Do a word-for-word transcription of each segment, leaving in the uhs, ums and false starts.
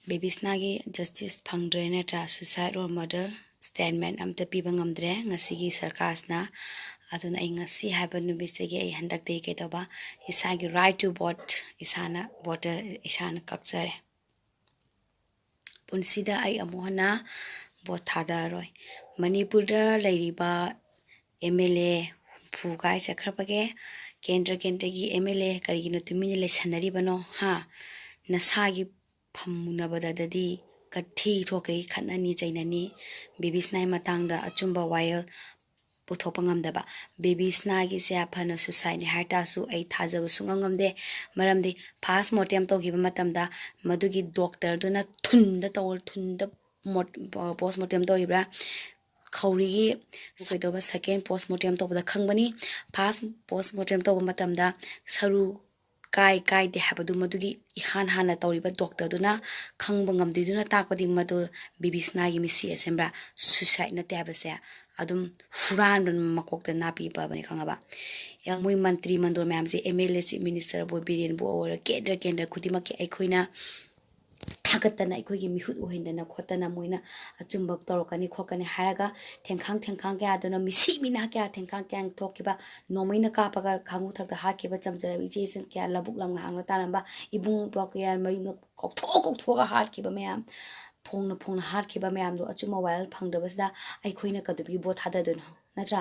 ꯕꯦꯕꯤꯁꯅꯥꯒꯤ justice ꯐꯪꯗ꯭ꯔꯦ ꯅꯠꯇ꯭ꯔꯥ? Suicide or murder statement ꯑꯝꯇ ꯄꯤꯕ ꯉꯝꯗ꯭ꯔꯦ ꯉꯁꯤꯒꯤ ꯁꯔꯀꯥꯔꯁꯤꯅ꯫ ꯑꯗꯨꯅ ꯑꯩ ꯉꯁꯤ ꯍꯥꯏꯕ ꯅꯨꯃꯤꯠꯁꯤꯗꯒꯤ ꯑꯩ ꯍꯟꯗꯛꯇꯒꯤ ꯀꯩꯗꯧꯕ, ꯏꯁꯥꯒꯤ right to vote ꯏꯁꯥꯅ ꯚꯣꯇꯔ ꯏꯁꯥꯅ ꯀꯛꯆꯔꯦ꯫ ꯄꯨꯟꯁꯤꯗ ꯑꯩ ꯑꯃꯨꯛ ꯍꯟꯅ ꯚꯣꯠ ꯊꯥꯗꯔꯔꯣꯏ꯫ ꯃꯅꯤꯄꯨꯔꯗ ꯂꯩꯔꯤꯕ ꯑꯦꯝ ꯑꯦꯜ ꯑꯦ ꯍꯨꯝꯐꯨ ꯀꯥꯏ ꯆꯠꯈ꯭ꯔꯕꯒꯦ? ꯀꯦꯟꯗ꯭ꯔ ꯀꯦꯟꯗ꯭ꯔꯒꯤ ꯑꯦꯝ ꯑꯦꯜ ꯑꯦ ꯀꯔꯤꯒꯤꯅꯣ ꯇꯨꯃꯤꯟꯅ ꯂꯩꯁꯟꯅꯔꯤꯕꯅꯣ? ꯍꯥ? ꯅꯁꯥꯒꯤ ꯐꯝꯃꯨꯅꯕꯗꯗꯤ ꯀꯊꯤ ꯊꯣꯛꯀꯩ ꯈꯠꯅꯅꯤ ꯆꯩꯅꯅꯤ꯫ ꯕꯦꯕꯤꯁꯅꯥꯏ ꯃꯇꯥꯡꯗ ꯑꯆꯨꯝꯕ ꯋꯥꯌꯦꯜ ꯄꯨꯊꯣꯛꯄ ꯉꯝꯗꯕ꯫ ꯕꯦꯕꯤꯁꯅꯥꯒꯤꯁꯦ ꯐꯅ suicideꯅꯤ ꯍꯥꯏ ꯇꯥꯔꯁꯨ ꯑꯩ ꯊꯥꯖꯕ ꯁꯨꯡꯉꯝ ꯉꯝꯗꯦ꯫ ꯃꯔꯝꯗꯤ post mortem ꯇꯧꯈꯤꯕ ꯃꯇꯝꯗ ꯃꯗꯨꯒꯤ ꯗꯣꯛꯇꯔꯗꯨꯅ ꯊꯨꯟꯗ ꯇꯧ ꯊꯨꯟꯗ post mortem ꯇꯧꯈꯤꯕ꯭ꯔꯥ? ꯈꯧꯔꯤꯒꯤ ꯀꯩꯗꯧꯕ second post mortem ꯇꯧꯕꯗ ꯈꯪꯕꯅꯤ꯫ First post mortem ꯇꯧꯕ ꯃꯇꯝꯗ ꯁꯔꯨ ꯀꯥꯏ ꯀꯥꯏꯗꯦ ꯍꯥꯏꯕꯗꯨ ꯃꯗꯨꯒꯤ ꯏꯍꯥꯟ ꯍꯥꯟꯅ ꯇꯧꯔꯤꯕ ꯗꯣꯛꯇꯔꯗꯨꯅ ꯈꯪꯕ ꯉꯝꯗ꯭ꯔꯤꯗꯨꯅ ꯇꯥꯛꯄꯗꯤ ꯃꯗꯨ ꯕꯤꯕꯤꯁꯅꯥꯒꯤ ꯃꯤꯠꯁꯤ ꯑꯁꯦꯡꯕ꯭ꯔꯥ? Suicide ꯅꯠꯇꯦ ꯍꯥꯏꯕꯁꯦ ꯑꯗꯨꯝ ꯍꯨꯔꯥꯟꯕ ꯃꯀꯣꯛꯇ ꯅꯥꯄꯤ ꯄꯕꯅꯤ, ꯈꯪꯉꯕ? ꯌꯥꯝ ꯃꯣꯏ ꯃꯟꯇ꯭ꯔꯤ ꯃꯟꯗꯣꯜ ꯃꯌꯥꯝꯁꯦ, ꯑꯦꯝ ꯑꯦꯜ ꯑꯦ, ꯆꯤꯐ ꯃꯤꯅꯤꯁꯇꯔꯕꯨ, ꯕꯤꯔꯦꯟꯕꯨ ꯑꯣꯏꯔꯣ, ꯀꯦꯟꯗ꯭ꯔ ꯀꯦꯟꯗ꯭ꯔ ꯈꯨꯗꯤꯡꯃꯛꯀꯤ ꯑꯩꯈꯣꯏꯅ ꯊꯥꯒꯠꯇꯅ, ꯑꯩꯈꯣꯏꯒꯤ ꯃꯤꯍꯨꯠ ꯎꯍꯟꯗꯅ ꯈꯣꯠꯇꯅ ꯃꯣꯏꯅ ꯑꯆꯨꯝꯕ ꯇꯧꯔꯛꯀꯅꯤ ꯈꯣꯠꯀꯅꯤ ꯍꯥꯏꯔꯒ ꯊꯦꯡꯈꯥꯡ ꯊꯦꯡꯈꯥꯡ ꯀꯌꯥꯗꯨꯅ, ꯃꯤꯁꯤ ꯃꯤꯅꯥ ꯀꯌꯥ ꯊꯦꯡꯈꯥꯡ ꯀꯌꯥ ꯊꯣꯛꯈꯤꯕ, ꯅꯣꯡꯃꯩꯅ ꯀꯥꯞꯄꯒ ꯈꯥꯡꯉꯨ ꯊꯛꯇ ꯍꯥꯠꯈꯤꯕ ꯆꯝꯖꯔꯕ ꯏꯆꯦꯁꯤꯡ ꯀꯌꯥ, ꯂꯧꯕꯨꯛ ꯂꯝꯉꯥꯡꯅ ꯇꯥꯔꯝꯕ ꯏꯕꯨꯡ ꯏꯄ꯭ꯋꯥ ꯀꯌꯥ ꯃꯌꯨꯝꯗ ꯀꯧꯊꯣꯛ ꯀꯧꯊꯣꯛꯑꯒ ꯍꯥꯠꯈꯤꯕ ꯃꯌꯥꯝ, ꯐꯣꯡꯅ ꯐꯣꯡꯅ ꯍꯥꯠꯈꯤꯕ ꯃꯌꯥꯝꯗꯣ ꯑꯆꯨꯝꯕ ꯋꯥꯌꯦꯜ ꯐꯪꯗꯕꯁꯤꯗ ꯑꯩꯈꯣꯏꯅ ꯀꯩꯗꯧꯕꯒꯤ ꯚꯣꯠ ꯊꯥꯗꯗꯣꯏꯅꯣ? ꯅꯠꯇ꯭ꯔꯥ?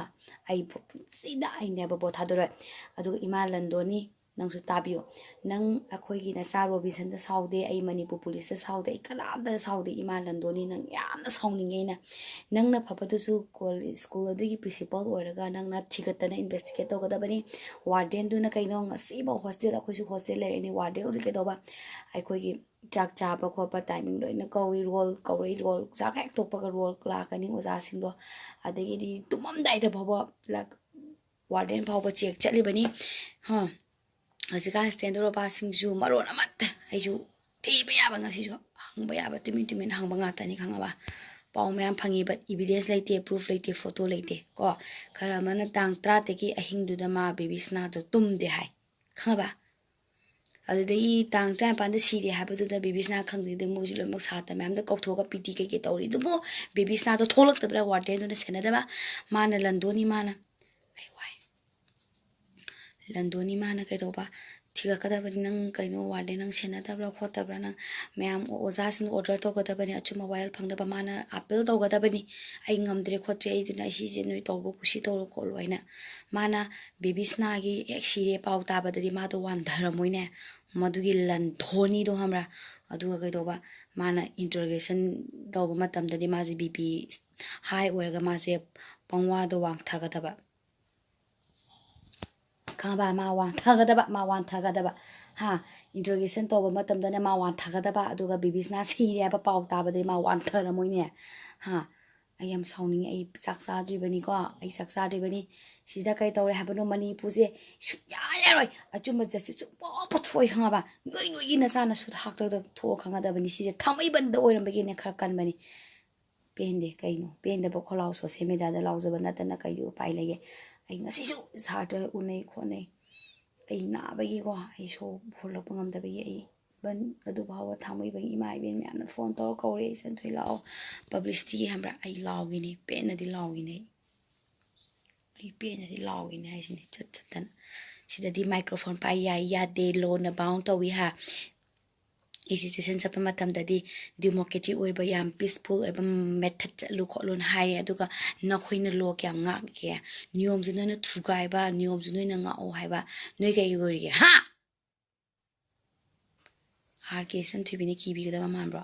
ꯑꯩ ꯄꯨꯟꯁꯤꯗ ꯑꯩ never ꯚꯣꯠ ꯊꯥꯗꯔꯣꯏ꯫ ꯑꯗꯨꯒ ꯏꯃꯥ ꯂꯟꯗꯣꯅꯤ, ꯅꯪꯁꯨ ꯇꯥꯕꯤꯌꯨ꯫ ꯅꯪ ꯑꯩꯈꯣꯏꯒꯤ ꯅꯆꯥ ꯔꯣꯕꯤꯟꯁꯟꯗ ꯁꯥꯎꯗꯦ, ꯑꯩ ꯃꯅꯤꯄꯨꯔ ꯄꯨꯂꯤꯁꯇ ꯁꯥꯎꯗꯦ, ꯑꯩ ꯀꯅꯥꯝꯇꯗ ꯁꯥꯎꯗꯦ꯫ ꯏꯃꯥ ꯂꯟꯗꯣꯅꯤ, ꯅꯪ ꯌꯥꯝꯅ ꯁꯥꯎꯅꯤꯡꯉꯦ ꯑꯩꯅ꯫ ꯅꯪꯅ ꯐꯕꯗꯨꯁꯨ ꯀꯣ-, ꯁ꯭ꯀꯨꯜ ꯑꯗꯨꯒꯤ ꯄ꯭ꯔꯤꯟꯁꯤꯄꯜ ꯑꯣꯏꯔꯒ ꯅꯪꯅ ꯊꯤꯒꯠꯇꯅ ꯏꯟꯚꯦꯁꯇꯤꯒꯦꯠ ꯇꯧꯒꯗꯕꯅꯤ꯫ ꯋꯥꯔꯗꯦꯟꯗꯨꯅ ꯀꯩꯅꯣ, ꯉꯁꯤꯐꯥꯎ ꯍꯣꯁꯇꯦꯜ, ꯑꯩꯈꯣꯏꯁꯨ ꯍꯣꯁꯇꯦꯜ ꯂꯩꯔꯛꯏꯅꯤ, ꯋꯥꯔꯗꯦꯟꯁꯦ ꯀꯩꯗꯧꯕ? ꯑꯩꯈꯣꯏꯒꯤ ꯆꯥꯛ ꯆꯥꯕ ꯈꯣꯠꯄ ꯇꯥꯏꯃꯤꯡ ꯂꯣꯏꯅ ꯀꯧꯏ, ꯔꯣꯜ ꯀꯧꯔꯛꯏ, ꯔꯣꯜ ꯆꯥꯛ ꯍꯦꯛ ꯇꯣꯛꯄꯒ ꯔꯣꯜ ꯂꯥꯛꯀꯅꯤ ꯑꯣꯖꯥꯁꯤꯡꯗꯣ, ꯑꯗꯒꯤꯗꯤ ꯇꯨꯝꯃꯝꯗꯥꯏꯗ ꯐꯥꯎꯕ ꯂꯥꯛ-, ꯋꯥꯔꯗꯦꯟ ꯐꯥꯎꯕ ꯆꯦꯛ ꯆꯠꯂꯤꯕꯅꯤ꯫ ꯍꯥ, ꯍꯧꯖꯤꯛꯀꯥꯟ stand up ꯅꯨꯄꯥꯁꯤꯡꯁꯨ ꯃꯔꯣꯟ ꯑꯃꯠꯇ, ꯑꯩꯁꯨ ꯊꯤꯕ ꯌꯥꯕ ꯉꯁꯤꯁꯨ ꯍꯪꯕ ꯌꯥꯕ ꯇꯨꯃꯤꯟ ꯇꯨꯃꯤꯟ ꯍꯪꯕ ꯉꯥꯛꯇꯅꯤ, ꯈꯪꯉꯕ? ꯄꯥꯎ ꯃꯌꯥꯝ ꯐꯪꯉꯤ, but evidence ꯂꯩꯇꯦ, proof ꯂꯩꯇꯦ, photo ꯂꯩꯇꯦ ꯀꯣ꯫ ꯈꯔ ꯑꯃꯅ ꯇꯥꯡ ꯇꯔꯥꯇꯔꯦꯠꯀꯤ ꯑꯍꯤꯡꯗꯨꯗ ꯃꯥ ꯕꯦꯕꯤꯁꯅꯥꯗꯣ ꯇꯨꯝꯗꯦ ꯍꯥꯏ, ꯈꯪꯉꯕ? ꯑꯗꯨꯗꯒꯤ ꯇꯥꯡ ꯇꯔꯥꯅꯤꯄꯥꯟꯗ ꯁꯤꯔꯦ ꯍꯥꯏꯕꯗꯨꯗ ꯕꯦꯕꯤꯁꯅꯥ ꯈꯪꯗꯦꯗ, ꯃꯣꯏꯁꯨ ꯂꯣꯏꯅꯃꯛ ꯁꯥꯇ꯭ꯔ ꯃꯌꯥꯝꯗ ꯀꯧꯊꯣꯛꯑꯒ ꯄꯤ ꯇꯤ ꯀꯩꯀꯩ ꯇꯧꯔꯤ꯫ ꯑꯗꯨꯕꯨ ꯕꯦꯕꯤꯁꯅꯥꯗꯣ ꯊꯣꯛꯂꯛꯇꯕ꯭ꯔꯥ? ꯋꯥꯔꯗꯦꯟꯗꯨꯅ ꯁꯦꯟꯅꯗꯕ꯫ ꯃꯥꯅ ꯂꯟꯗꯣꯅꯤ, ꯃꯥꯅ꯫ ꯑꯩ ꯋꯥꯏ꯫ ꯂꯟꯗꯣꯅꯤ, ꯃꯥꯅ ꯀꯩꯗꯧꯕ? ꯊꯤꯒꯠꯀꯗꯕꯅꯤ꯫ "ꯅꯪ ꯀꯩꯅꯣ, ꯋꯥꯔꯗꯦꯟ, ꯅꯪ ꯁꯦꯟꯅꯗꯕ꯭ꯔꯥ ꯈꯣꯠꯇꯕ꯭ꯔꯥ? ꯅꯪ ꯃꯌꯥꯝ ꯑꯣꯖꯥꯁꯤꯡ ꯑꯣꯔꯗꯔ ꯇꯧꯒꯗꯕꯅꯤ, ꯑꯆꯨꯝꯕ ꯋꯥꯌꯦꯜ ꯐꯪꯅꯕ ꯃꯥꯅ ꯑꯥꯄꯤꯜ ꯇꯧꯒꯗꯕꯅꯤ꯫ ꯑꯩ ꯉꯝꯗ꯭ꯔꯦ ꯈꯣꯠꯇ꯭ꯔꯦ, ꯑꯩꯗꯨꯅ ꯑꯩ ꯁꯤꯁꯦ ꯅꯣꯏ ꯇꯧꯕ ꯀꯨꯁꯤ ꯇꯧꯔꯣ ꯈꯣꯠꯂꯣ" ꯍꯥꯏꯅ꯫ ꯃꯥꯅ ꯕꯦꯕꯤꯁꯅꯥꯒꯤ ꯍꯦꯛ ꯁꯤꯔꯦ ꯄꯥꯎ ꯇꯥꯕꯗꯗꯤ ꯃꯥꯗꯣ ꯋꯥꯟꯊꯔꯝꯃꯣꯏꯅꯦ꯫ ꯃꯗꯨꯒꯤ ꯂꯟꯗꯣꯅꯤꯗꯣ ꯈꯪꯕ꯭ꯔꯥ? ꯑꯗꯨꯒ ꯀꯩꯗꯧꯕ? ꯃꯥꯅ ꯏꯟꯇꯔꯣꯒꯦꯁꯟ ꯇꯧꯕ ꯃꯇꯝꯗꯗꯤ ꯃꯥꯁꯦ ꯕꯤ ꯄꯤ ꯍꯥꯏ ꯑꯣꯏꯔꯒ ꯃꯥꯁꯦ ꯄꯪꯋꯥꯗ ꯋꯥꯡꯊꯒꯗꯕ꯫ ꯈꯪꯉꯕ? ꯃꯥ ꯋꯥꯟꯊꯒꯗꯕ, ꯃꯥ ꯋꯥꯟꯊꯒꯗꯕ꯫ ꯍꯥ? ꯏꯟꯇꯔꯣꯒꯦꯁꯟ ꯇꯧꯕ ꯃꯇꯝꯗꯅ ꯃꯥ ꯋꯥꯟꯊꯒꯗꯕ, ꯑꯗꯨꯒ ꯕꯦꯕꯤꯁꯅꯥ ꯁꯤꯔꯦ ꯍꯥꯏꯕ ꯄꯥꯎ ꯇꯥꯕꯗꯗꯤ ꯃꯥ ꯋꯥꯟꯊꯔꯝꯃꯣꯏꯅꯦ꯫ ꯍꯥ? ꯑꯩ ꯌꯥꯝ ꯁꯥꯎꯅꯤꯡꯉꯤ꯫ ꯑꯩ ꯆꯥꯛ ꯆꯥꯗ꯭ꯔꯤꯕꯅꯤꯀꯣ, ꯑꯩ ꯆꯥꯛ ꯆꯥꯗ꯭ꯔꯤꯕꯅꯤ꯫ ꯁꯤꯗ ꯀꯩ ꯇꯧꯔꯦ ꯍꯥꯏꯕꯅꯣ? ꯃꯅꯤꯄꯨꯔꯁꯦ ꯁꯨꯡꯌꯥ ꯌꯥꯔꯣꯏ꯫ ꯑꯆꯨꯝꯕ ꯖꯁꯇꯤꯁ ꯁꯨꯡꯄꯣ ꯄꯣꯊꯣꯛꯑꯣꯏ, ꯈꯪꯉꯕ? ꯅꯣꯏ ꯅꯣꯏꯒꯤ ꯅꯆꯥꯅꯁꯨ ꯍꯥꯛꯇꯛꯇ ꯊꯣꯛꯑ ꯈꯪꯒꯗꯕꯅꯤ꯫ ꯁꯤꯁꯦ ꯊꯥꯡꯃꯩꯕꯟꯗ ꯑꯣꯏꯔꯝꯕꯒꯤꯅꯦ ꯈꯔ ꯀꯟꯕꯅꯤ꯫ ꯄꯦꯟꯗꯦ꯫ ꯀꯩꯅꯣ ꯄꯦꯟꯗꯕ ꯈꯣꯜꯂꯥꯎ? ꯁꯣꯁꯦꯜ ꯃꯦꯗꯤꯌꯥꯗ ꯂꯥꯎꯖꯕ ꯅꯠꯇꯅ ꯀꯩꯗꯤ ꯎꯄꯥꯏ ꯂꯩꯒꯦ? ꯑꯩ ꯉꯁꯤꯁꯨ ꯁꯥꯇ꯭ꯔ ꯎꯅꯩ ꯈꯣꯠꯅꯩ꯫ ꯑꯩ ꯅꯥꯕꯒꯤꯀꯣ, ꯑꯩ ꯁꯣ ꯍꯣꯜꯂꯛꯄ ꯉꯝꯗꯕꯒꯤ ꯑꯩ ꯕꯟ ꯑꯗꯨ ꯐꯥꯎꯕ ꯊꯥꯡꯃꯩꯕꯟ ꯏꯃꯥ ꯏꯕꯦꯟ ꯃꯌꯥꯝꯅ ꯐꯣꯟ ꯇꯧꯔ ꯀꯧꯔꯦ, "ꯏꯆꯟꯊꯣꯏ ꯂꯥꯛꯑꯣ, ꯄꯕ꯭ꯂꯤꯁꯤꯇꯤꯒꯤ" ꯍꯥꯏꯕ꯭ꯔꯥ? ꯑꯩ ꯂꯥꯎꯒꯤꯅꯤ, ꯄꯦꯟꯅꯗꯤ ꯂꯥꯎꯒꯤꯅꯤ ꯑꯩ꯫ ꯑꯩ ꯄꯦꯟꯅꯗꯤ ꯂꯥꯎꯒꯤꯅꯤ ꯍꯥꯏꯁꯤꯅꯤ, ꯆꯠ ꯆꯠꯇꯅ꯫ ꯁꯤꯗꯗꯤ ꯃꯥꯏꯀ꯭ꯔꯣꯐꯣꯟ ꯄꯥꯏ ꯌꯥꯏ ꯌꯥꯗꯦ, ꯂꯣꯅ ꯕꯥꯎꯟ ꯇꯧꯏ ꯍꯥ꯫ ꯑꯦꯖꯤꯇꯦꯁꯟ ꯆꯠꯄ ꯃꯇꯝꯗꯗꯤ ꯗꯤꯃꯣꯀ꯭ꯔꯦꯇꯤꯛ ꯑꯣꯏꯕ, ꯌꯥꯝ ꯄꯤꯁꯐꯨꯜ ꯑꯣꯏꯕ ꯃꯦꯊꯠ ꯆꯠꯂꯨ ꯈꯣꯠꯂꯨꯅ ꯍꯥꯏꯔꯦ, ꯑꯗꯨꯒ ꯅꯈꯣꯏꯅ ꯂꯣ ꯀꯌꯥꯝ ꯉꯥꯛꯀꯦ? ꯅꯤꯌꯣꯝꯁꯨ ꯅꯣꯏꯅ ꯊꯨꯒꯥꯏꯕ, ꯅꯤꯌꯣꯝꯁꯨ ꯅꯣꯏꯅ ꯉꯥꯛꯑꯣ ꯍꯥꯏꯕ, ꯅꯣꯏ ꯀꯩꯒꯤ ꯑꯣꯏꯔꯤꯒꯦ? ꯍꯥ? ꯑꯥꯔ ꯀꯦ ꯏꯆꯟꯊꯣꯏꯕꯤꯅ ꯀꯤꯕꯤꯒꯗꯕ ꯃꯥꯟꯕ꯭ꯔꯣ?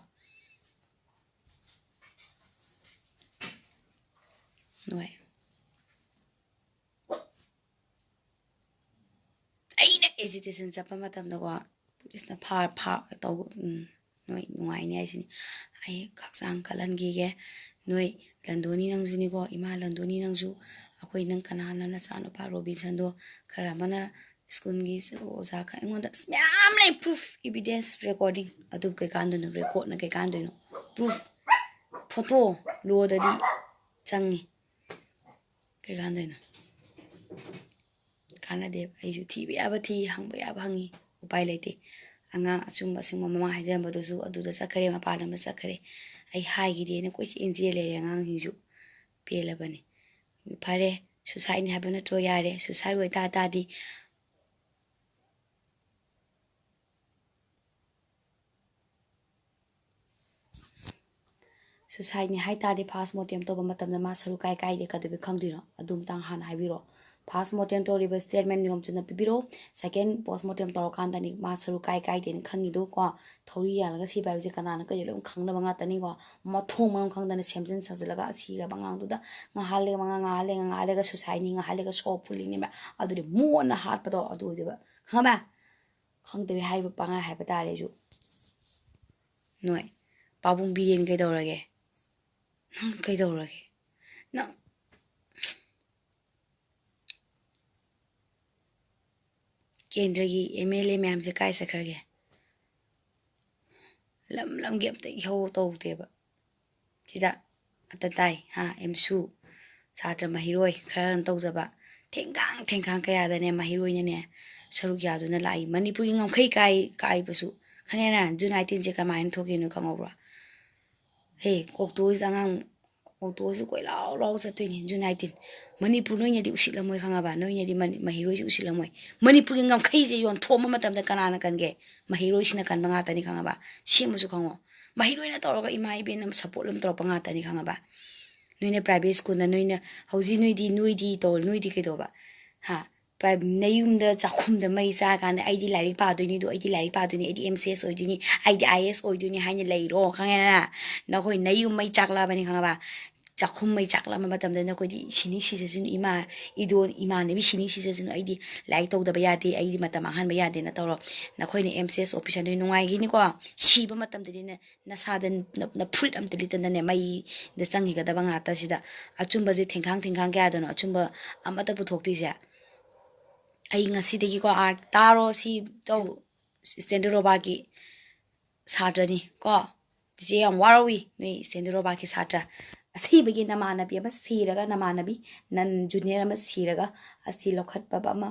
ꯅꯣꯏ꯫ ꯑꯩꯅ ꯑꯦꯖꯤꯇꯦꯁꯟ ꯆꯠꯄ ꯃꯇꯝꯗꯀꯣ, ꯄꯨꯂꯤꯁꯅ ꯐꯥ-, ꯐꯥ-, ꯇꯧꯕ, ꯎꯝ, ꯅꯣꯏ ꯅꯨꯡꯉꯥꯏꯅꯤ ꯍꯥꯏꯁꯤꯅꯤ꯫ ꯑꯩ ꯍꯛꯆꯥꯡ ꯀꯜꯍꯟꯈꯤꯒꯦ꯫ ꯅꯣꯏ ꯂꯟꯗꯣꯅꯤ ꯅꯪꯁꯨꯅꯤꯀꯣ, ꯏꯃꯥ ꯂꯟꯗꯣꯅꯤ ꯅꯪꯁꯨ, ꯑꯩꯈꯣꯏ ꯅꯪ ꯀꯅꯥꯅ ꯅꯆꯥꯅꯨꯄꯥ ꯔꯣꯕꯤꯟꯁꯟꯗꯣ ꯈꯔ ꯑꯃꯅ ꯁ꯭ꯀꯨꯜꯒꯤ ꯑꯣꯖꯥ ꯈꯔ ꯑꯩꯉꯣꯟꯗ ꯑꯁ ꯃꯌꯥꯝ ꯂꯩ, ꯄ꯭ꯔꯨꯐ, ꯏꯕꯤꯗꯦꯟꯁ, ꯔꯦꯀꯣꯔꯗꯤꯡ꯫ ꯑꯗꯨ ꯀꯩꯀꯥꯟꯗꯣꯏꯅꯣ? ꯔꯦꯀꯣꯔꯗꯅ ꯀꯩꯀꯥꯟꯗꯣꯏꯅꯣ? ꯄ꯭ꯔꯨꯐ, ꯐꯣꯇꯣ, ꯂꯣꯗꯗꯤ ꯆꯪꯉꯤ꯫ ꯀꯩꯀꯥꯟꯗꯣꯏꯅꯣ? ꯀꯥꯟꯅꯗꯦꯕ꯫ ꯑꯩꯁꯨ ꯊꯤꯕ ꯌꯥꯕ ꯊꯤ, ꯍꯪꯕ ꯌꯥꯕ ꯍꯪꯉꯤ꯫ ꯎꯄꯥꯏ ꯂꯩꯇꯦ꯫ ꯑꯉꯥꯡ ꯑꯆꯨꯝꯕ ꯑꯁꯦꯡꯕ ꯃꯃꯥ ꯍꯥꯏꯖꯔꯝꯕꯗꯨꯁꯨ ꯑꯗꯨꯗ ꯆꯠꯈ꯭ꯔꯦ, ꯃꯄꯥꯟ ꯂꯝꯗ ꯆꯠꯈ꯭ꯔꯦ꯫ ꯑꯩ ꯍꯥꯏꯈꯤꯗꯦꯅ ꯀꯣꯏꯆꯦꯟ ꯆꯦꯟ ꯂꯩꯔꯦ ꯑꯉꯥꯡꯁꯤꯡꯁꯨ꯫ ꯄꯦꯜꯂꯕꯅꯤ꯫ ꯐꯔꯦ, suicideꯅꯤ ꯍꯥꯏꯕ ꯅꯠꯇ꯭ꯔꯣ? ꯌꯥꯔꯦ, suicide ꯑꯣꯏꯇꯥ ꯇꯥꯔꯗꯤ suicideꯅꯤ ꯍꯥꯏ ꯇꯥꯔꯗꯤ first mortem ꯇꯧꯕ ꯃꯇꯝꯗ ꯃꯥ ꯁꯔꯨ ꯀꯥꯏ ꯀꯥꯏꯗꯦ ꯀꯩꯗꯧꯕꯩ ꯈꯪꯗꯣꯏꯅꯣ? ꯑꯗꯨ ꯃꯇꯥꯡ ꯍꯥꯟꯅ ꯍꯥꯏꯕꯤꯔꯣ꯫ First mortem ꯇꯧꯔꯤꯕ statement ꯅꯤꯌꯣꯝ ꯆꯨꯝꯅ ꯄꯤꯕꯤꯔꯣ꯫ Second post mortem ꯇꯧꯔꯀꯥꯟꯗꯅꯤ ꯃꯥ ꯁꯔꯨ ꯀꯥꯏ ꯀꯥꯏꯗꯦꯅ ꯈꯪꯉꯤꯗꯣ ꯀꯣ꯫ ꯊꯧꯔꯤ ꯌꯥꯜꯂꯒ ꯁꯤꯕ ꯍꯥꯏꯕꯁꯦ ꯀꯅꯥꯅ ꯀꯩꯅꯣ ꯂꯣꯏ ꯈꯪꯅꯕ ꯉꯥꯛꯇꯅꯤꯀꯣ꯫ ꯃꯊꯣꯡ ꯃꯔꯝ ꯈꯪꯗꯅ ꯁꯦꯝꯖꯤꯟ ꯁꯥꯖꯤꯜꯂꯒ ꯁꯤꯔꯕ ꯑꯉꯥꯡꯗꯨꯗ ꯉꯥꯏꯍꯥꯛ ꯂꯩꯒ ꯃꯉꯥ, ꯉꯥꯏꯍꯥꯛ ꯂꯩꯒ ꯉꯥꯏꯍꯥꯛ ꯂꯩꯒ suicideꯅꯤ, ꯉꯥꯏꯍꯥꯛ ꯂꯩꯒ ꯁꯣꯔ ꯐꯨꯜꯂꯤꯅꯦꯕ꯫ ꯑꯗꯨꯗꯤ ꯃꯣꯟꯅ ꯍꯥꯠꯄꯗꯣ ꯑꯗꯨ ꯑꯣꯏꯗꯣꯏꯕ꯫ ꯈꯪꯉꯕ? ꯈꯪꯗꯕꯤ ꯍꯥꯏꯕ ꯄꯉꯥꯏ ꯍꯥꯏꯕ ꯇꯥꯔꯦ ꯑꯩꯁꯨ꯫ ꯅꯣꯏ ꯄꯥꯕꯨꯡ ꯕꯤꯔꯦꯟ ꯀꯩꯗꯧꯔꯒꯦ? ꯅꯪ ꯀꯩꯗꯧꯔꯒꯦ? ꯅꯪ ꯀꯦꯟꯗ꯭ꯔꯒꯤ MLA ꯃꯌꯥꯝꯁꯦ ꯀꯥꯏ ꯆꯠꯈ꯭ꯔꯒꯦ? ꯂꯝ ꯂꯝꯒꯤ ꯑꯝꯇ ꯏꯍꯧ ꯇꯧꯗꯦꯕ꯫ ꯁꯤꯗ ꯑꯇ ꯇꯥꯏ, ꯍꯥ, ꯑꯦꯝꯁꯨ, ꯁꯥꯇ꯭ꯔ ꯃꯍꯩꯔꯣꯏ ꯈꯔꯅ ꯇꯧꯖꯕ ꯊꯦꯡꯈꯥꯡ ꯊꯦꯡꯈꯥꯡ ꯀꯌꯥꯗꯅꯦ ꯃꯍꯩꯔꯣꯏꯅꯅꯦ ꯁꯔꯨꯛ ꯌꯥꯗꯨꯅ ꯂꯥꯛꯏ꯫ ꯃꯅꯤꯄꯨꯔꯒꯤ ꯉꯝꯈꯩ ꯀꯥꯏ-, ꯀꯥꯏꯕꯁꯨ ꯈꯪꯉꯦꯅ? June nineteenꯁꯦ ꯀꯃꯥꯏꯅ ꯊꯣꯛꯈꯤꯅꯣ ꯈꯪꯍꯧꯕ꯭ꯔꯣ? ꯍꯦ, ꯑꯣꯛꯇꯣꯁꯤꯗ ꯑꯉꯥꯡ, ꯑꯣꯛꯇꯣꯁꯤꯗ ꯀꯣꯏꯂꯥꯎ ꯂꯥꯎ ꯆꯠꯇꯣꯏꯅꯤ June nineteen꯫ ꯃꯅꯤꯄꯨꯔ ꯅꯣꯏꯅꯗꯤ ꯎꯁꯤꯠꯂꯝꯃꯣꯏ ꯈꯪꯉꯕ? ꯅꯣꯏꯅꯗꯤ ꯃꯅꯤ-, ꯃꯍꯩꯔꯣꯏꯁꯤ ꯎꯁꯤꯠꯂꯝꯃꯣꯏ꯫ ꯃꯅꯤꯄꯨꯔꯒꯤ ꯉꯝꯈꯩꯁꯦ ꯌꯣꯟꯊꯣꯛꯑꯝꯕ ꯃꯇꯝꯗ ꯀꯅꯥꯅ ꯀꯟꯒꯦ? ꯃꯍꯩꯔꯣꯏꯁꯤꯅ ꯀꯟꯕ ꯉꯥꯛꯇꯅꯤ ꯈꯪꯉꯕ? ꯁꯤ ꯑꯃꯁꯨ ꯈꯪꯉꯣ꯫ ꯃꯍꯩꯔꯣꯏꯅ ꯇꯧꯔꯒ ꯏꯃꯥ ꯏꯕꯦꯟꯅ support ꯑꯃ ꯇꯧꯔꯛꯄ ꯉꯥꯛꯇꯅꯤ ꯈꯪꯉꯕ? ꯅꯣꯏꯅ private schoolꯗ ꯅꯣꯏꯅ ꯍꯧꯖꯤꯛ ꯅꯣꯏꯗꯤ, ꯅꯣꯏꯗꯤ ꯇꯧ-, ꯅꯣꯏꯗꯤ ꯀꯩꯗꯧꯕ? ꯍꯥ? Pri-, ꯅꯌꯨꯝꯗ ꯆꯥꯛꯈꯨꯝꯗ ꯃꯩ ꯆꯥꯀꯥꯟꯗ "ꯑꯩꯗꯤ ꯂꯥꯏꯔꯤꯛ ꯄꯥꯗꯣꯏꯅꯤꯗꯣ, ꯑꯩꯗꯤ ꯂꯥꯏꯔꯤꯛ ꯄꯥꯗꯣꯏꯅꯤ, ꯑꯩꯗꯤ MCS ꯑꯣꯏꯗꯣꯏꯅꯤ, ꯑꯩꯗꯤ IAS ꯑꯣꯏꯗꯣꯏꯅꯤ" ꯍꯥꯏꯅ ꯂꯩꯔꯣ, ꯈꯪꯉꯦꯗꯅ? ꯅꯈꯣꯏ ꯅꯌꯨꯝ ꯃꯩ ꯆꯥꯛꯂꯛꯑꯕꯅꯤ ꯈꯪꯉꯕ? ꯆꯥꯛꯈꯨꯝ ꯃꯩ ꯆꯥꯛꯂꯛꯑꯕ ꯃꯇꯝꯗ ꯅꯈꯣꯏꯗꯤ "ꯁꯤꯅꯤ ꯁꯤꯖꯁꯅꯨ ꯏꯃꯥ, ꯏꯗꯣꯟ, ꯏꯃꯥꯟꯅꯕꯤ ꯁꯤꯅꯤ ꯁꯤꯖꯁꯅꯨ, ꯑꯩꯗꯤ ꯂꯥꯏꯔꯤꯛ ꯇꯧꯗꯕ ꯌꯥꯗꯦ, ꯑꯩꯗꯤ ꯃꯇꯝ ꯃꯥꯡꯍꯟꯕ ꯌꯥꯗꯦꯅ" ꯇꯧꯔꯣ꯫ ꯅꯈꯣꯏꯅ MCS officer ꯅꯣꯏ ꯅꯨꯡꯉꯥꯏꯈꯤꯅꯤꯀꯣ? ꯁꯤꯕ ꯃꯇꯝꯗꯗꯤ ꯅ-, ꯅꯁꯥꯗ ꯅ-, ꯅ-, ꯐꯨꯔꯤꯠ ꯑꯝꯇ ꯂꯤꯠꯇꯅꯅꯦ ꯃꯩꯗ ꯆꯪꯈꯤꯒꯗꯕ ꯉꯥꯛꯇ ꯁꯤꯗ꯫ ꯑꯆꯨꯝꯕꯁꯦ ꯊꯦꯡꯈꯥꯡ ꯊꯦꯡꯈꯥꯡ ꯀꯌꯥꯗꯅꯣ ꯑꯆꯨꯝꯕ ꯑꯃꯠꯇ ꯄꯨꯊꯣꯛꯇꯣꯏꯁꯦ? ꯑꯩ ꯉꯁꯤꯗꯒꯤꯀꯣ, ꯑꯥꯔ ꯇꯥꯔꯣ, ꯁꯤ ꯇꯧ, ꯁ꯭ꯇꯦꯟꯗꯔ ꯔꯣꯕꯥꯒꯤ ꯁꯥꯇ꯭ꯔꯅꯤ ꯀꯣ꯫ ꯆꯤꯆꯦ ꯌꯥꯝ ꯋꯥꯔꯧꯏ, ꯅꯣꯏ ꯁ꯭ꯇꯦꯟꯗꯔ ꯔꯣꯕꯥꯒꯤ ꯁꯥꯇ꯭ꯔ꯫ ꯑꯁꯤꯕꯒꯤ ꯅꯃꯥꯟꯅꯕꯤ ꯑꯃ ꯁꯤꯔꯒ, ꯅꯃꯥꯟꯅꯕꯤ ꯅꯟ ꯖꯨꯅꯤꯌꯔ ꯑꯃ ꯁꯤꯔꯒ, ꯑꯁꯤ ꯂꯧꯈꯠꯄ ꯑꯃ,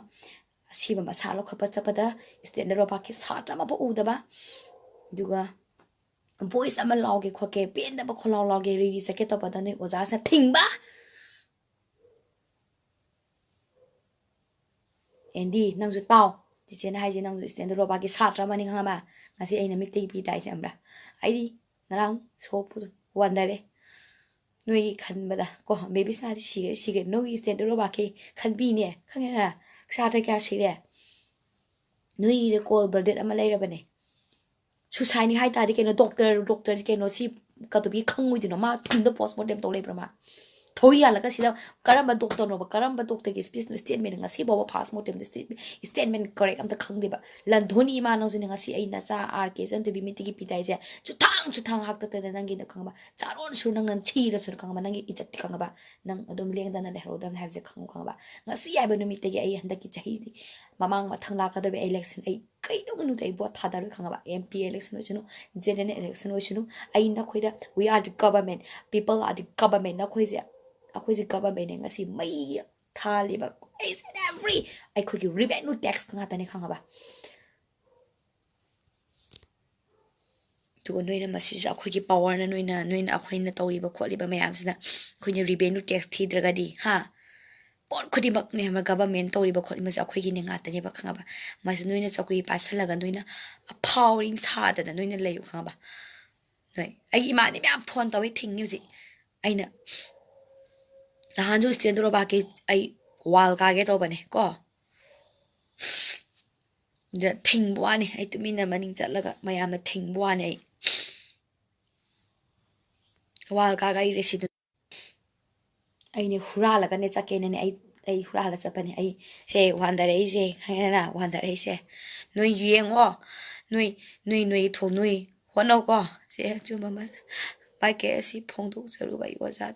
ꯑꯁꯤꯕ ꯃꯁꯥ ꯂꯧꯈꯠꯄ ꯆꯠꯄꯗ ꯏꯁꯇꯦꯟꯗꯔ ꯔꯣꯕꯥꯛꯀꯤ ꯁꯥꯇ꯭ꯔ ꯑꯃꯐꯥꯎ ꯎꯗꯕ, ꯑꯗꯨꯒ ꯚꯣꯏꯁ ꯑꯃ ꯂꯥꯎꯒꯦ ꯈꯣꯠꯀꯦ, ꯄꯦꯟꯗꯕ ꯈꯣꯜꯂꯥꯎ ꯂꯥꯎꯒꯦ, ꯔꯤꯔꯤ ꯆꯠꯀꯦ ꯇꯧꯕꯗ ꯅꯣꯏ ꯑꯣꯖꯥꯁꯤꯅ ꯊꯤꯡꯕ꯫ ꯑꯦꯟꯗꯤ, ꯅꯪꯁꯨ ꯇꯥꯎ꯫ ꯆꯤꯆꯦꯅ ꯍꯥꯏꯁꯦ, ꯅꯪꯁꯨ ꯏꯁꯇꯦꯟꯗꯔ ꯔꯣꯕꯥꯛꯀꯤ ꯁꯥꯇ꯭ꯔ ꯑꯃꯅꯤ, ꯈꯪꯉꯕ? ꯉꯁꯤ ꯑꯩꯅ ꯃꯤꯠꯇꯒꯤ ꯄꯤ ꯇꯥꯏꯁꯦ, ꯈꯪꯕ꯭ꯔꯥ? ꯑꯩꯗꯤ ꯉꯔꯥꯡ ꯁꯣꯞꯄꯨꯗꯣ ꯋꯥꯟꯗꯔꯦ꯫ ꯅꯣꯏꯒꯤ ꯈꯟꯕꯗ ꯀꯣ, ꯕꯦꯕꯤ ꯁꯅꯥꯗꯤ ꯁꯤꯈ꯭ꯔꯦ, ꯁꯤꯈ꯭ꯔꯦ꯫ ꯅꯣꯏꯒꯤ ꯏꯁꯇꯦꯟꯗꯔ ꯔꯣꯕꯥꯛꯀꯤ ꯈꯟꯕꯤꯅꯦ, ꯈꯪꯉꯦꯗꯅ? ꯁꯥꯇ꯭ꯔ ꯀꯌꯥ ꯁꯤꯔꯦ? ꯅꯣꯏꯒꯤꯗ ꯀꯣꯜ ꯕ꯭ꯂꯗꯦꯠ ꯑꯃ ꯂꯩꯔꯕꯅꯦ꯫ ꯁꯨꯁꯥꯏꯠꯅꯤ ꯍꯥꯏ ꯇꯥꯔꯗꯤ ꯀꯩꯅꯣ, ꯗꯣꯛꯇꯔ, ꯗꯣꯛꯇꯔꯁꯤ ꯀꯩꯅꯣ, ꯁꯤ ꯀꯩꯗꯧꯕꯤ ꯈꯪꯉꯣꯏꯗꯣꯏꯅꯣ? ꯃꯥ ꯊꯨꯟꯗ ꯄꯣꯁꯃꯣꯔꯇꯦꯝ ꯇꯧ ꯂꯩꯕ꯭ꯔꯥ ꯃꯥ? ꯊꯧꯔꯤ ꯌꯥꯜꯂꯒ ꯁꯤꯗ ꯀꯔꯝꯕ ꯗꯣꯛꯇꯔꯅꯣꯕ? ꯀꯔꯝꯕ ꯗꯣꯛꯇꯔꯒꯤ ꯏꯁꯄꯤꯁꯅꯣ? ꯏꯁꯇꯦꯠꯃꯦꯟ ꯉꯁꯤ ꯐꯥꯎꯕ ꯐꯥꯁ ꯃꯣꯔꯇꯦꯝꯗ ꯏꯁꯇꯦꯠꯃꯦꯟ ꯀꯔꯦꯛ ꯑꯝꯇ ꯈꯪꯗꯦꯕ꯫ ꯂꯟꯊꯣꯏꯅꯤ ꯏꯃꯥ, ꯅꯪꯁꯨꯅꯦ, ꯉꯁꯤ ꯑꯩ ꯅꯆꯥ ꯑꯥꯔ ꯀꯦ ꯏꯆꯟꯊꯣꯏꯕꯤ ꯃꯤꯠꯇꯒꯤ ꯄꯤ ꯇꯥꯏꯁꯦ ꯆꯨꯊꯥꯡ ꯆꯨꯊꯥꯡ ꯍꯥꯛꯇꯛꯇꯅ ꯅꯪꯒꯤꯅ ꯈꯪꯉꯕ? ꯆꯥꯔꯣꯟ ꯁꯨꯔ ꯅꯪꯅ ꯊꯤꯔꯁꯨꯅ ꯈꯪꯉꯕ? ꯅꯪꯒꯤ ꯏꯖꯠꯇꯤ ꯈꯪꯉꯕ? ꯅꯪ ꯑꯗꯨꯝ ꯂꯦꯡꯗꯅ ꯂꯩꯍꯧꯔꯗꯕꯅꯤ ꯍꯥꯏꯕꯁꯦ ꯈꯪꯉꯨ, ꯈꯪꯉꯕ? ꯉꯁꯤ ꯍꯥꯏꯕ ꯅꯨꯃꯤꯠꯇꯒꯤ ꯑꯩ ꯍꯟꯗꯛꯀꯤ ꯆꯍꯤꯗꯤ, ꯃꯃꯥꯡ ꯃꯊꯪ ꯂꯥꯛꯀꯗꯕ ꯏꯂꯦꯛꯁꯟ ꯑꯩ ꯀꯩꯗꯧꯅꯨꯡꯗ ꯑꯩ ꯚꯣꯠ ꯊꯥꯗꯔꯣꯏ, ꯈꯪꯉꯕ? ꯑꯦꯝ ꯄꯤ ꯏꯂꯦꯛꯁꯟ ꯑꯣꯏꯁꯅꯨ, ꯖꯦꯅꯔꯦꯜ ꯏꯂꯦꯛꯁꯟ ꯑꯣꯏꯁꯅꯨ, ꯑꯩ ꯅꯈꯣꯏꯗ, "We are the government, people are the government", ꯅꯈꯣꯏꯁꯦ, ꯑꯩꯈꯣꯏꯁꯦ ꯒꯚꯔꯟꯃꯦꯟꯅꯦ꯫ ꯉꯁꯤ ꯃꯩ ꯊꯥꯜꯂꯤꯕ, each and every, ꯑꯩꯈꯣꯏꯒꯤ ꯔꯤꯚꯦꯅ꯭ꯌꯨ ꯇꯦꯛꯁ ꯉꯥꯛꯇꯅꯦ, ꯈꯪꯉꯕ? ꯑꯗꯨꯒ ꯅꯣꯏꯅ ꯃꯁꯤꯁꯤꯗ ꯑꯩꯈꯣꯏꯒꯤ ꯄꯋꯥꯔꯅ, ꯅꯣꯏꯅ, ꯅꯣꯏꯅ ꯑꯩꯈꯣꯏꯅ ꯇꯧꯔꯤꯕ ꯈꯣꯠꯂꯤꯕ ꯃꯌꯥꯝꯁꯤꯅ ꯑꯩꯈꯣꯏꯅ ꯔꯤꯚꯦꯅ꯭ꯌꯨ ꯇꯦꯛꯁ ꯊꯤꯗ꯭ꯔꯒꯗꯤ, ꯍꯥ? ꯄꯣꯠ ꯈꯨꯗꯤꯡꯃꯛꯅꯦ, ꯈꯪꯕ꯭ꯔꯥ? ꯒꯚꯔꯟꯃꯦꯟ ꯇꯧꯔꯤꯕ ꯈꯣꯠꯂꯤꯕꯁꯦ ꯑꯩꯈꯣꯏꯒꯤꯅꯦ ꯉꯥꯛꯇꯅꯦꯕ, ꯈꯪꯉꯕ? ꯃꯁꯤ ꯅꯣꯏꯅ ꯆꯧꯀ꯭ꯔꯤ ꯄꯥꯏꯁꯜꯂꯒ ꯅꯣꯏꯅ ꯑꯐꯥꯎꯔꯤꯡ ꯁꯥꯗꯅ ꯅꯣꯏꯅ ꯂꯩꯌꯨ, ꯈꯪꯉꯕ? ꯅꯣꯏ, ꯑꯩꯒꯤ ꯏꯃꯥꯟꯅꯕꯤ ꯃꯌꯥꯝ ꯐꯣꯟ ꯇꯧꯋꯤ, ꯊꯤꯡꯉꯤ ꯍꯧꯖꯤꯛ꯫ ꯑꯩꯅ ꯅꯍꯥꯟꯁꯨ ꯏꯁꯇꯦꯟꯗꯔ ꯔꯣꯕꯥꯛꯀꯤ ꯑꯩ ꯋꯥꯜ ꯀꯥꯒꯦ ꯇꯧꯕꯅꯦ ꯀꯣ, ꯑꯗ ꯊꯤꯡꯕ ꯋꯥꯅꯤ꯫ ꯑꯩ ꯇꯨꯃꯤꯟꯅ ꯃꯅꯤꯡ ꯆꯠꯂꯒ ꯃꯌꯥꯝꯅ ꯊꯤꯡꯕ ꯋꯥꯅꯤ꯫ ꯑꯩ ꯋꯥꯜ ꯀꯥꯒ ꯑꯩ ꯔꯦꯁꯤꯗꯨ ꯑꯩꯅꯦ ꯍꯨꯔꯥꯜꯂꯒꯅꯦ ꯆꯠꯀꯦꯅꯅꯦ꯫ ꯑꯩ, ꯑꯩ ꯍꯨꯔꯥꯜꯂ ꯆꯠꯄꯅꯦ꯫ ꯑꯩ ꯁꯦ ꯋꯥꯟꯗꯔꯛꯏꯁꯦ, ꯈꯪꯉꯦꯗꯅ? ꯋꯥꯟꯗꯔꯛꯏꯁꯦ꯫ ꯅꯣꯏ ꯌꯦꯡꯉꯣ, ꯅꯣꯏ, ꯅꯣꯏ, ꯅꯣꯏ ꯊꯣꯛ ꯅꯣꯏ ꯍꯣꯠꯅꯧꯀꯣ꯫ ꯁꯦ ꯑꯆꯨꯝꯕ ꯑꯃ ꯄꯥꯏꯀꯦ ꯑꯁꯤ ꯐꯣꯡꯗꯣꯛꯆꯔꯨꯕ ꯑꯩ ꯑꯣꯖꯥ꯫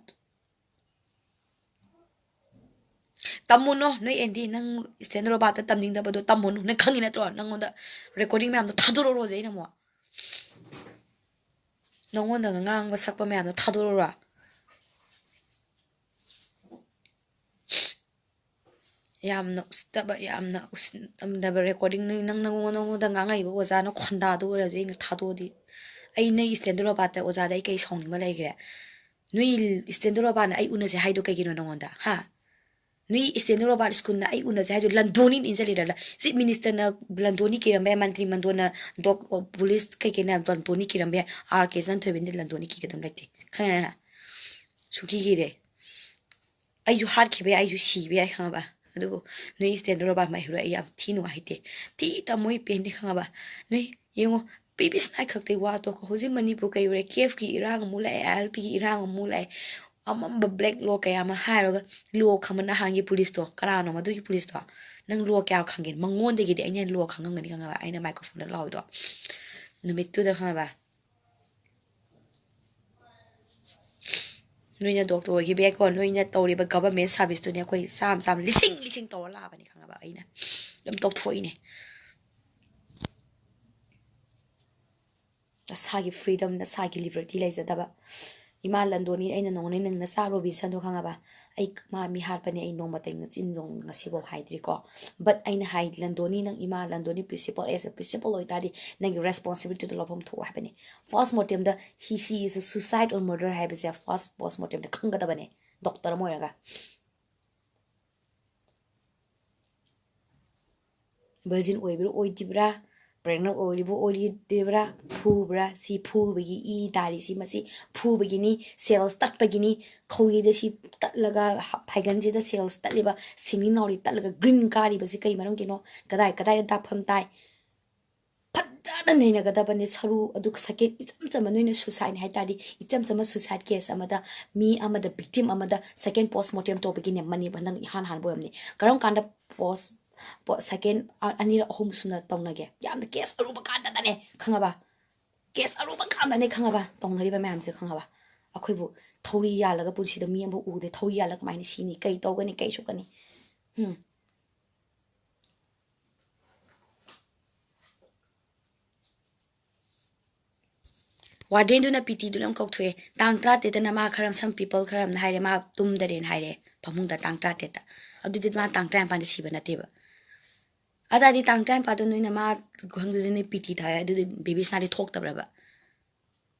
ꯇꯝꯃꯨꯅꯣ ꯅꯣꯏ ꯑꯦꯟꯗꯤ, ꯅꯪ ꯏꯁꯇꯦꯟꯗꯔ ꯔꯣꯕꯥꯠꯇ ꯇꯝꯅꯤꯡꯗꯕꯗꯣ ꯇꯝꯃꯨꯅꯨ꯫ ꯅꯪ ꯈꯪꯉꯤ ꯅꯠꯇ꯭ꯔꯣ? ꯅꯪꯉꯣꯟꯗ ꯔꯦꯀꯣꯔꯗꯤꯡ ꯃꯌꯥꯝꯗꯣ ꯊꯥꯗꯣꯔꯛꯑꯣ ꯔꯣꯖꯦ, ꯑꯩꯅ ꯑꯃꯨꯛ ꯅꯪꯉꯣꯟꯗꯒ ꯉꯥꯡꯕ ꯁꯛꯄ ꯃꯌꯥꯝꯗꯣ ꯊꯥꯗꯣꯔꯛꯎꯔꯣ? ꯌꯥꯝꯅ ꯎꯁꯤꯠꯇꯕ, ꯌꯥꯝꯅ ꯎꯁꯤꯠꯇꯕ recording꯫ ꯅꯣꯏ, ꯅꯪ, ꯅꯪꯉꯣꯟ-, ꯅꯉꯣꯟꯗ ꯉꯥꯡꯉꯛꯏꯕ ꯑꯣꯖꯥꯅ ꯈꯣꯟꯗꯥꯗꯣ ꯑꯣꯏꯔꯁꯨ ꯑꯩꯅ ꯊꯥꯗꯣꯛꯑꯗꯤ, ꯑꯩ ꯅꯣꯏ ꯏꯁꯇꯦꯟꯗꯔ ꯔꯣꯕꯥꯠꯇ ꯑꯣꯖꯥꯗ ꯑꯩ ꯀꯩ ꯁꯥꯎꯅꯤꯡꯕ ꯂꯩꯈ꯭ꯔꯦ? ꯅꯣꯏ ꯏꯁꯇꯦꯟꯗꯔ ꯔꯣꯕꯥꯠꯅ ꯑꯩ ꯎꯅꯁꯦ ꯍꯥꯏꯗꯣ ꯀꯩꯒꯤꯅꯣ ꯅꯉꯣꯟꯗ, ꯍꯥ? ꯅꯣꯏ ꯏꯁꯇꯦꯟꯗꯔ ꯔꯣꯕꯥꯠ ꯁ꯭ꯀꯨꯜꯅ ꯑꯩ ꯎꯅꯁꯦ ꯍꯥꯏꯗꯣ ꯂꯟꯗꯣꯅꯤꯅ ꯏꯟꯖꯜꯂꯤꯔ? ꯆꯤꯐ ꯃꯤꯅꯤꯁꯇꯔꯅ ꯂꯟꯗꯣꯅꯤ ꯀꯤꯔꯝꯕ ꯌꯥꯏ, ꯃꯟꯇ꯭ꯔꯤ ꯃꯟꯗꯣꯟꯅ ꯗꯣꯛ-, ꯄꯨꯂꯤꯁ ꯀꯩꯀꯩꯅ ꯂꯟꯗꯣꯅꯤ ꯀꯤꯔꯝꯕ ꯌꯥꯏ, ꯑꯥꯔ ꯀꯦ ꯆꯟꯊꯣꯏꯕꯤꯅ ꯂꯟꯗꯣꯅꯤ ꯀꯤꯒꯗꯕ ꯂꯩꯇꯦ, ꯈꯪꯉꯦꯅ? ꯁꯨꯡꯀꯤ ꯀꯤꯗꯦ꯫ ꯑꯩꯁꯨ ꯍꯥꯠꯈꯤꯕ ꯌꯥꯏ, ꯑꯩꯁꯨ ꯁꯤꯕ ꯌꯥꯏ, ꯈꯪꯉꯕ? ꯑꯗꯨꯕꯨ ꯅꯣꯏ ꯏꯁꯇꯦꯟꯗꯔ ꯔꯣꯕꯥꯠ ꯃꯍꯩꯔꯣꯏ ꯑꯩ ꯌꯥꯝ ꯊꯤ ꯅꯨꯡꯉꯥꯏꯇꯦ, ꯊꯤ ꯇꯝꯃꯣꯏ ꯄꯦꯟꯗꯦ, ꯈꯪꯉꯕ? ꯅꯣꯏ ꯌꯦꯡꯉꯣ, ꯄꯤ ꯕꯤ ꯁꯅꯥꯏ ꯈꯛꯇꯩ ꯋꯥ ꯇꯣꯛꯈꯣ꯫ ꯍꯧꯖꯤꯛ ꯃꯅꯤꯄꯨꯔ ꯀꯩ ꯑꯣꯏꯔꯦ? ꯀꯦꯐꯀꯤ ꯏꯔꯥꯡ ꯑꯃꯨꯛ ꯂꯥꯛꯑꯦ, ꯑꯥꯏ ꯑꯦꯜ ꯄꯤꯒꯤ ꯏꯔꯥꯡ ꯑꯃꯨꯛ ꯂꯥꯛꯑꯦ꯫ ꯑꯃꯝꯕ black law ꯀꯌꯥ ꯑꯃ ꯍꯥꯏꯔꯒ, law ꯈꯪꯕ ꯅꯍꯥꯟꯒꯤ ꯄꯨꯂꯤꯁꯇꯣ, ꯀꯅꯥꯅꯣ ꯃꯗꯨꯒꯤ ꯄꯨꯂꯤꯁꯇꯣ? ꯅꯪ law ꯀꯌꯥ ꯈꯪꯒꯦ? ꯃꯉꯣꯟꯗꯒꯤꯗꯤ ꯑꯩꯅ law ꯈꯪꯉꯝꯒꯅꯤ, ꯈꯪꯉꯕ? ꯑꯩꯅ ꯃꯥꯏꯀ꯭ꯔꯣꯐꯣꯟꯗ ꯂꯥꯎꯔꯤꯗꯣ ꯅꯨꯃꯤꯠꯇꯨꯗ, ꯈꯪꯉꯕ? ꯅꯣꯏꯅ ꯗꯣꯛꯇꯔ ꯑꯣꯏꯈꯤꯕ ꯌꯥꯏꯀꯣ, ꯅꯣꯏꯅ ꯇꯧꯔꯤꯕ ꯒꯚꯔꯟꯃꯦꯟ ꯁꯥꯔꯚꯤꯁꯇꯨꯅꯦ ꯑꯩꯈꯣꯏ ꯆꯥꯝꯃ ꯆꯥꯝꯃ, ꯂꯤꯁꯤꯡ ꯂꯤꯁꯤꯡ ꯇꯧꯔ ꯂꯥꯛꯑꯕꯅꯤ, ꯈꯪꯉꯕ? ꯑꯩꯅ ꯑꯗꯨꯝ ꯇꯧꯊꯣꯛꯏꯅꯦ꯫ ꯅꯁꯥꯒꯤ freedom, ꯅꯁꯥꯒꯤ liberty ꯂꯩꯖꯗꯕ꯫ ꯏꯃꯥ ꯂꯟꯗꯣꯅꯤ, ꯑꯩꯅ ꯅꯣꯡꯅꯦ ꯅꯪ ꯅꯆꯥ ꯔꯣꯕꯤꯟꯁꯟꯗꯣ, ꯈꯪꯉꯕ? ꯑꯩ ꯃꯥ ꯃꯤꯍꯥꯠꯄꯅꯦ, ꯑꯩ ꯅꯣꯡꯃꯇ ꯅꯆꯤꯟ ꯅꯣꯡ ꯉꯁꯤꯐꯥꯎ ꯍꯥꯏꯗ꯭ꯔꯤꯀꯣ꯫ But ꯑꯩꯅ ꯍꯥꯏ, ꯂꯟꯗꯣꯅꯤ, ꯅꯪ ꯏꯃꯥ ꯂꯟꯗꯣꯅꯤ principal, as a principal ꯑꯣꯏꯇꯥꯔꯗꯤ ꯅꯪꯒꯤ responsibilityꯗꯣ ꯂꯧꯐꯝ ꯊꯣꯛꯑꯣ ꯍꯥꯏꯕꯅꯤ꯫ First mortemꯗ he, she is a suicide or murder ꯍꯥꯏꯕꯁꯦ first post mortemꯗ ꯈꯪꯒꯗꯕꯅꯦ, ꯗꯣꯛꯇꯔ ꯑꯃ ꯑꯣꯏꯔꯒ꯫ Virgin ꯑꯣꯏꯕ꯭ꯔꯥ ꯑꯣꯏꯗ꯭ꯔꯤꯕ꯭ꯔꯥ, pregnant ꯑꯣꯏꯔꯤꯕ꯭ꯔꯥ ꯑꯣꯏꯗ꯭ꯔꯤꯕ꯭ꯔꯥ, ꯐꯨꯕ꯭ꯔꯥ, ꯁꯤ ꯐꯨꯕꯒꯤ ꯏ ꯇꯥꯔꯤꯁꯤ, ꯃꯁꯤ ꯐꯨꯕꯒꯤꯅꯤ, cells ꯇꯠꯄꯒꯤꯅꯤ, ꯈꯧꯔꯤꯗ ꯁꯤ ꯇꯠꯂꯒ, ꯍ-, ꯐꯥꯏꯒꯟꯁꯤꯗ cells ꯇꯠꯂꯤꯕ, ꯁꯤꯡꯂꯤ ꯅꯥꯎꯔꯤ ꯇꯠꯂꯒ green ꯀꯥꯔꯤꯕꯁꯤ ꯀꯩ ꯃꯔꯝꯒꯤꯅꯣ? ꯀꯗꯥꯏ ꯀꯗꯥꯏꯗ ꯗꯥꯛꯐꯝ ꯇꯥꯏ? ꯐꯖꯅ ꯅꯩꯅꯒꯗꯕꯅꯦ꯫ ꯁꯔꯨ ꯑꯗꯨ ꯁꯦꯀꯦꯟ ꯏꯆꯝ ꯆꯝꯕ, ꯅꯣꯏꯅ suicideꯅꯦ ꯍꯥꯏ ꯇꯥꯔꯗꯤ, ꯏꯆꯝ ꯆꯝꯕ suicide case ꯑꯃꯗ, ꯃꯤ ꯑꯃꯗ, victim ꯑꯃꯗ second post mortem ꯇꯧꯕꯒꯤꯅꯦ, ꯃꯅꯤꯄꯨꯔ ꯍꯟꯗꯛ ꯏꯍꯥꯟ ꯍꯥꯟꯕ ꯑꯣꯏꯔꯝꯅꯤ꯫ ꯀꯔꯝ ꯀꯥꯟꯗ post, ꯄꯣ-, second ꯑ-, ꯑꯅꯤꯔꯛ ꯑꯍꯨꯝ ꯁꯨꯅ ꯇꯧꯅꯒꯦ? ꯌꯥꯝꯅ case ꯑꯔꯨꯕ ꯀꯥꯟꯗꯗꯅꯦ, ꯈꯪꯉꯕ? Case ꯑꯔꯨꯕ ꯀꯥꯟꯗꯅꯦ, ꯈꯪꯉꯕ? ꯇꯧꯅꯔꯤꯕ ꯃꯌꯥꯝꯁꯦ, ꯈꯪꯉꯕ? ꯑꯩꯈꯣꯏꯕꯨ ꯊꯧꯔꯤ ꯌꯥꯜꯂꯒ ꯄꯨꯟꯁꯤꯗ ꯃꯤ ꯑꯃꯕꯨ ꯎꯗꯦ, ꯊꯧꯔꯤ ꯌꯥꯜꯂꯒ ꯀꯃꯥꯏꯅ ꯁꯤꯅꯤ? ꯀꯩ ꯇꯧꯒꯅꯤ? ꯀꯩ ꯁꯣꯛꯀꯅꯤ? ꯎꯝ꯫ Wardenꯗꯨꯅ ꯄꯤ ꯇꯤꯗꯨꯅ ꯑꯃꯨꯛ ꯀꯧꯊꯣꯛꯑꯦ꯫ ꯇꯥꯡ ꯇꯔꯥꯇꯔꯦꯠꯇꯅ ꯃꯥ ꯈꯔ, some people ꯈꯔ ꯑꯃꯅ ꯍꯥꯏꯔꯦ, ꯃꯥ ꯇꯨꯝꯗꯔꯦꯅ ꯍꯥꯏꯔꯦ꯫ ꯐꯃꯨꯡꯗ ꯇꯥꯡ ꯇꯔꯥꯇꯔꯦꯠꯇ꯫ ꯑꯗꯨꯗꯤ ꯃꯥ ꯇꯥꯡ ꯇꯔꯥꯅꯤꯄꯥꯟꯗ ꯁꯤꯕ ꯅꯠꯇꯦꯕ꯫ ꯑꯗꯨꯗꯤ ꯇꯥꯡ ꯇꯔꯥꯅꯤꯄꯥꯟꯗꯣ ꯅꯣꯏꯅ ꯃꯥ ꯈꯪꯗꯗꯤ ꯅꯣꯏ ꯄꯤ ꯇꯤ ꯊꯥꯏ, ꯑꯗꯨꯗꯤ ꯕꯦꯕꯤ ꯁꯅꯥꯗꯤ ꯊꯣꯛꯇꯕ꯭ꯔꯕ?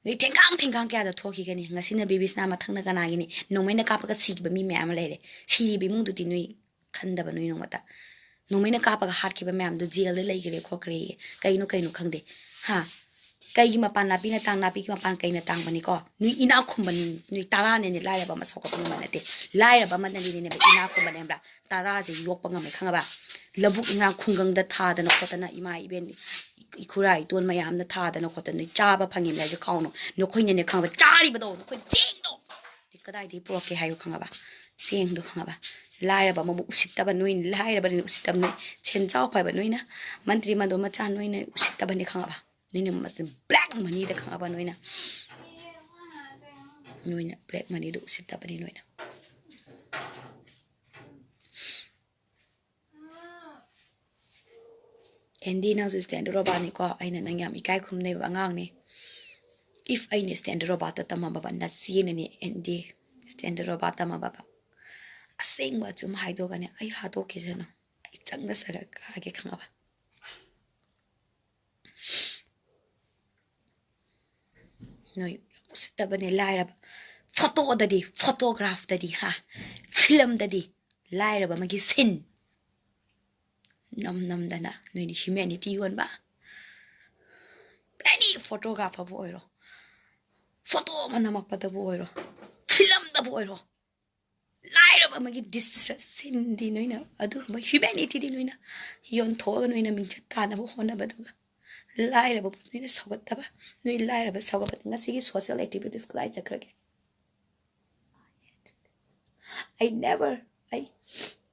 ꯅꯣꯏ ꯊꯦꯡꯀꯥꯡ ꯊꯦꯡꯀꯥꯡ ꯀꯌꯥꯗ ꯊꯣꯛꯈꯤꯒꯅꯤ? ꯉꯁꯤꯅ ꯕꯦꯕꯤ ꯁꯅꯥ, ꯃꯊꯪꯅ ꯀꯅꯥꯒꯤꯅꯤ? ꯅꯣꯡꯃꯩꯅ ꯀꯥꯞꯄꯒ ꯁꯤꯈꯤꯕ ꯃꯤ ꯃꯌꯥꯝ ꯑꯃ ꯂꯩꯔꯦ꯫ ꯁꯤꯔꯤꯕ ꯏꯃꯨꯡꯗꯨꯗꯤ ꯅꯣꯏ ꯈꯟꯗꯕ ꯅꯣꯏ ꯅꯣꯡꯃꯇ꯫ ꯅꯣꯡꯃꯩꯅ ꯀꯥꯞꯄꯒ ꯍꯥꯠꯈꯤꯕ ꯃꯌꯥꯝꯗꯣ ꯖꯦꯜꯗ ꯂꯩꯈ꯭ꯔꯦ ꯈꯣꯠꯈ꯭ꯔꯦ꯫ ꯀꯩꯅꯣ ꯀꯩꯅꯣ ꯈꯪꯗꯦ꯫ ꯍꯥ? ꯀꯩꯒꯤ ꯃꯄꯥꯟ ꯅꯥꯄꯤꯅ ꯇꯥꯡ, ꯅꯥꯄꯤꯒꯤ ꯃꯄꯥꯟ ꯀꯩꯅ ꯇꯥꯡꯕꯅꯤꯀꯣ? ꯅꯣꯏ ꯏꯅꯥꯛ ꯈꯨꯟꯕꯅꯤ, ꯅꯣꯏ ꯇꯔꯥꯅꯅꯦ ꯂꯥꯏꯔꯕ ꯑꯃ ꯁꯧꯒꯠꯄ ꯉꯝꯕ ꯅꯠꯇꯦ꯫ ꯂꯥꯏꯔꯕ ꯑꯃꯅꯅꯤꯅꯦ ꯏꯅꯥꯛ ꯈꯨꯟꯕꯅꯦ ꯈꯪꯕ꯭ꯔꯥ? ꯇꯔꯥꯁꯦ ꯌꯣꯛꯄ ꯉꯝꯃꯦ ꯈꯪꯉꯕ? ꯂꯧꯕꯨꯛ ꯏꯟꯈꯥꯡ ꯈꯨꯡꯒꯪꯗ ꯊꯥꯗꯅ ꯈꯣꯠꯇꯅ ꯏꯃꯥ ꯏꯕꯦꯟ ꯏꯈꯨꯔꯥ ꯏꯇꯣꯟ ꯃꯌꯥꯝꯅ ꯊꯥꯗꯅ ꯈꯣꯠꯇꯅ ꯅꯣꯏ ꯆꯥꯕ ꯐꯪꯉꯤꯕꯅꯦ ꯍꯥꯏꯁꯦ ꯈꯥꯎꯅꯣ꯫ ꯅꯈꯣꯏꯅꯅꯦ ꯈꯪꯉꯕ? ꯆꯥꯔꯤꯕꯗꯣ, ꯅꯈꯣꯏ ꯆꯦꯡꯗꯣ ꯀꯗꯥꯏꯗꯒꯤ ꯄꯨꯔꯛꯀꯦ ꯍꯥꯏꯌꯨ ꯈꯪꯉꯕ? ꯆꯦꯡꯗꯣ ꯈꯪꯉꯕ? ꯂꯥꯏꯔꯕ ꯑꯃꯕꯨ ꯎꯁꯤꯠꯇꯕ ꯅꯣꯏꯅ, ꯂꯥꯏꯔꯕꯅꯤꯅ ꯎꯁꯤꯠꯇꯕ ꯅꯣꯏ, ꯁꯦꯟꯖꯥꯎ ꯄꯥꯏꯕ ꯅꯣꯏꯅ, ꯃꯟꯇ꯭ꯔꯤ ꯃꯟꯗꯣ ꯃꯆꯥ ꯅꯣꯏꯅ ꯎꯁꯤꯠꯇꯕꯅꯤ ꯈꯪꯉꯕ? ꯅꯣꯏꯅ ꯃꯁꯤ black moneyꯗ ꯈꯪꯉꯕ ꯅꯣꯏꯅ? ꯅꯣꯏꯅ black moneyꯗꯣ ꯎꯁꯤꯠꯇꯕꯅꯤ ꯅꯣꯏꯅ꯫ ꯑꯦꯟꯗꯤ, ꯅꯪꯁꯨ ꯁ꯭ꯇꯦꯟꯗꯔ ꯔꯣꯕꯥꯅꯤꯀꯣ꯫ ꯑꯩꯅ ꯅꯪ ꯌꯥꯝ ꯏꯀꯥꯏ ꯈꯨꯝꯅꯩꯕ ꯑꯉꯥꯡꯅꯤ꯫ If ꯑꯩꯅ ꯁ꯭ꯇꯦꯟꯗꯔ ꯔꯣꯕꯥꯠꯇꯣ ꯇꯝꯃꯝꯃꯕ, ꯅꯆꯦꯅꯅꯦ ꯑꯦꯟꯗꯤ ꯁ꯭ꯇꯦꯟꯗꯔ ꯔꯣꯕꯥꯠ ꯇꯝꯃꯝꯃꯕ꯫ ꯑꯁꯦꯡꯕ ꯑꯆꯨꯝꯕ ꯍꯥꯏꯗꯣꯛꯀꯅꯤ꯫ ꯑꯩ ꯍꯥꯠꯇꯣꯛꯈꯤꯁꯅꯨ꯫ ꯑꯩ ꯆꯪꯅ ꯁꯔꯛ ꯀꯥꯒꯦ ꯈꯪꯉꯕ? ꯅꯣꯏ ꯎꯁꯤꯠꯇꯕꯅꯦ ꯂꯥꯏꯔꯕ꯫ ꯐꯣꯇꯣꯗꯗꯤ, ꯐꯣꯇꯣꯒ꯭ꯔꯥꯐꯇꯗꯤ, ꯍꯥ, ꯐꯤꯂꯝꯗꯗꯤ ꯂꯥꯏꯔꯕ ꯑꯃꯒꯤ ꯁꯤꯟ ꯅꯝ ꯅꯝꯗꯅ ꯅꯣꯏꯅ humanity ꯌꯣꯟꯕ꯫ Any photographerꯕꯨ ꯑꯣꯏꯔꯣ, ꯐꯣꯇꯣ ꯑꯃ ꯅꯝꯃꯛꯄꯗꯕꯨ ꯑꯣꯏꯔꯣ, ꯐꯤꯂꯝꯗꯕꯨ ꯑꯣꯏꯔꯣ, ꯂꯥꯏꯔꯕ ꯑꯃꯒꯤ distress ꯁꯤꯟꯗꯤ ꯅꯣꯏꯅ, ꯑꯗꯨꯒꯨꯝꯕ humanityꯗꯤ ꯅꯣꯏꯅ ꯌꯣꯟꯊꯣꯛꯑꯒ ꯅꯣꯏꯅ ꯃꯤꯡꯆꯠ ꯇꯥꯅꯕ ꯍꯣꯠꯅꯕꯗꯨꯒ ꯂꯥꯏꯔꯕꯕꯨ ꯅꯣꯏꯅ ꯁꯧꯒꯠꯇꯕ, ꯅꯣꯏ ꯂꯥꯏꯔꯕ ꯁꯧꯒꯠꯄꯗ ꯉꯁꯤꯒꯤ social activitieꯁ ꯀꯗꯥꯏ ꯆꯠꯈ꯭ꯔꯒꯦ? I never, ꯑꯩ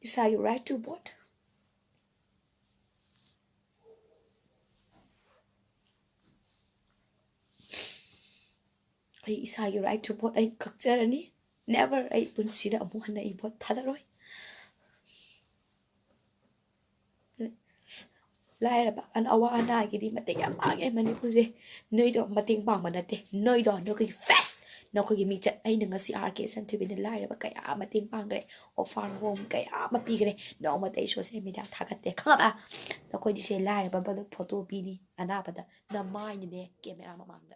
ꯏꯁꯥꯒꯤ right to vote, ꯑꯩ ꯏꯁꯥꯒꯤ right to vote ꯑꯩ ꯀꯛꯆꯔꯅꯤ꯫ Never, ꯑꯩ ꯄꯨꯟꯁꯤꯗ ꯑꯃꯨꯛ ꯍꯟꯅ ꯑꯩ vote ꯊꯥꯗꯔꯣꯏ꯫ ꯂꯥꯏꯔꯕ ꯑꯋꯥ ꯑꯅꯥꯒꯤꯗꯤ ꯃꯇꯦꯡ ꯌꯥꯝ ꯄꯥꯡꯉꯦ ꯃꯅꯤꯄꯨꯔꯁꯦ꯫ ꯅꯣꯏꯗꯣ ꯃꯇꯦꯡ ꯄꯥꯡꯕ ꯅꯠꯇꯦ, ꯅꯣꯏꯗꯣ ꯅꯈꯣꯏꯒꯤ face ꯅꯈꯣꯏꯒꯤ ꯃꯤꯡꯆꯠ꯫ ꯑꯩꯅ ꯉꯁꯤ ꯑꯥꯔ ꯀꯦ ꯁꯟꯊꯣꯏꯕꯤꯅ ꯂꯥꯏꯔꯕ ꯀꯌꯥ ꯃꯇꯦꯡ ꯄꯥꯡꯈ꯭ꯔꯦ, orphan home ꯀꯌꯥ ꯑꯃ ꯄꯤꯈ꯭ꯔꯦ꯫ ꯅꯣꯡꯃꯇ ꯑꯩ social media ꯊꯥꯒꯠꯇꯦ, ꯈꯪꯉꯕ? ꯅꯈꯣꯏꯗꯤ ꯁꯦ ꯂꯥꯏꯔꯕ ꯕꯗ photo ꯄꯤꯅꯤ, ꯑꯅꯥꯕꯗ ꯅꯃꯥꯏꯅꯅꯦ camera ꯃꯃꯥꯡꯗ꯫